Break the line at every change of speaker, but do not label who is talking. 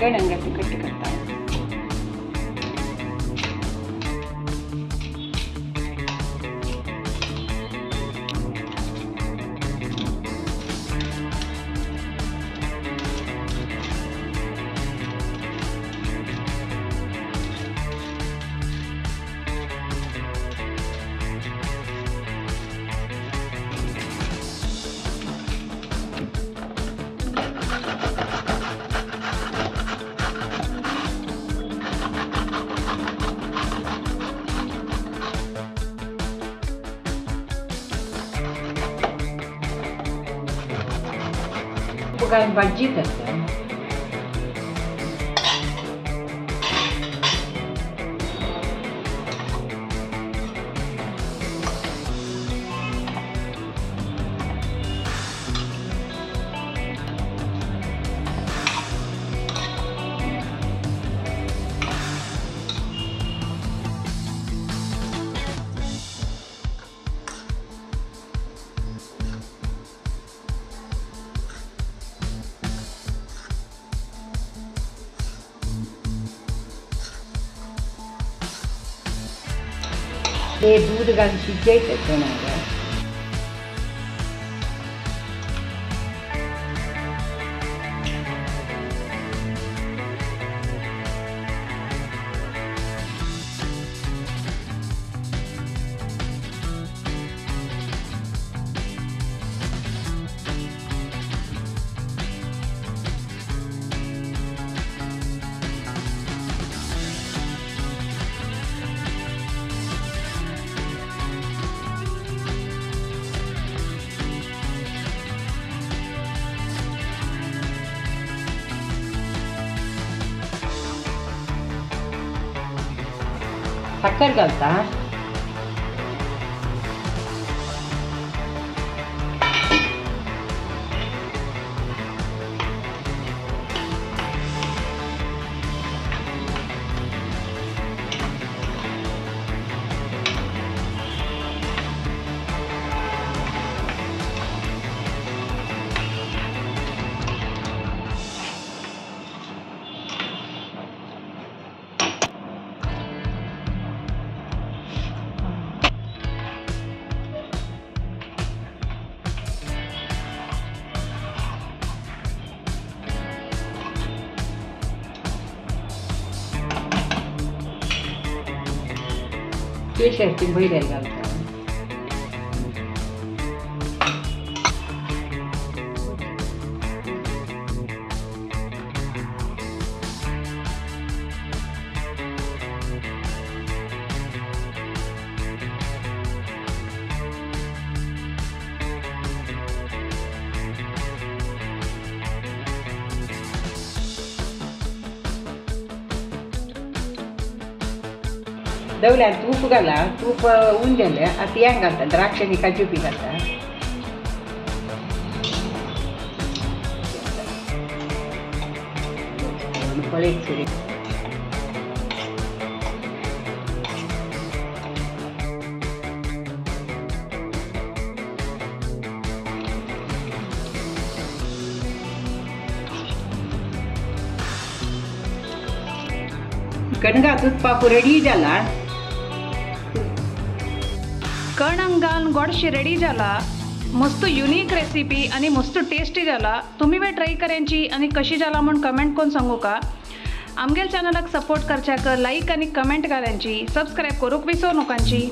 कणंगाची cut करता. घालून भाजी करता. ते दूध घालून शिजयतात कणंगां. साखर घालता. केशर वयल्यान घालता. दवल्यार तूप घाला, तूप उन जालें आतां हें घालता, द्राक्ष आनी काजू बी घालता. पळयत सुरी कणंगा दूध पाकू रेडी जाला.
कणंगान गोडशे रेडी जाला. मस्त युनिक रेसिपी आणि मस्त टेस्टी जाला. तुम्ही बी ट्राय करायची आणि कशी जाला म्हणून कमेंट करून सांगू का. आमगेल चॅनलाक सपोर्ट करच्याक लाईक आणि कमेंट घालांची, सबस्क्राईब करूक विसरू नकांची.